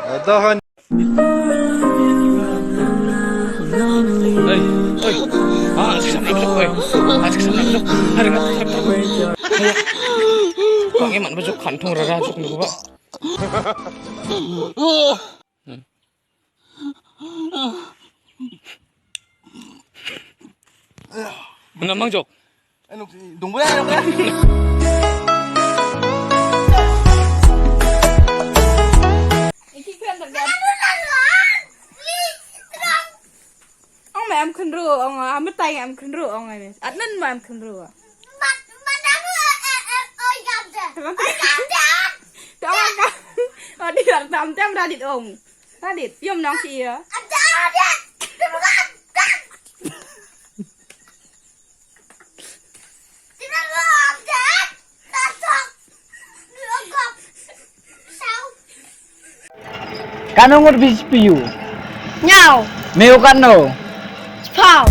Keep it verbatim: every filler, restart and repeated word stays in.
Hey, hey. Ah, sik sam lam suk, hey. Ah, sik sam lam suk. Hari ngat sik sam lam suk. Hey. Kong iman ba suk khan thung rara suk ni ba. Mana mang jok? Anu, dong boleh, dong boleh. Ong ma em khynru, ong, ah, mynta em khynru, ong, ai. At nan ma em khynru. Tong ka. Oh, di lar tam tam da dit ong. Da dit, yom nong si ya. Kano ngut B J P U? Nyaw. Meu kano? Sphaw.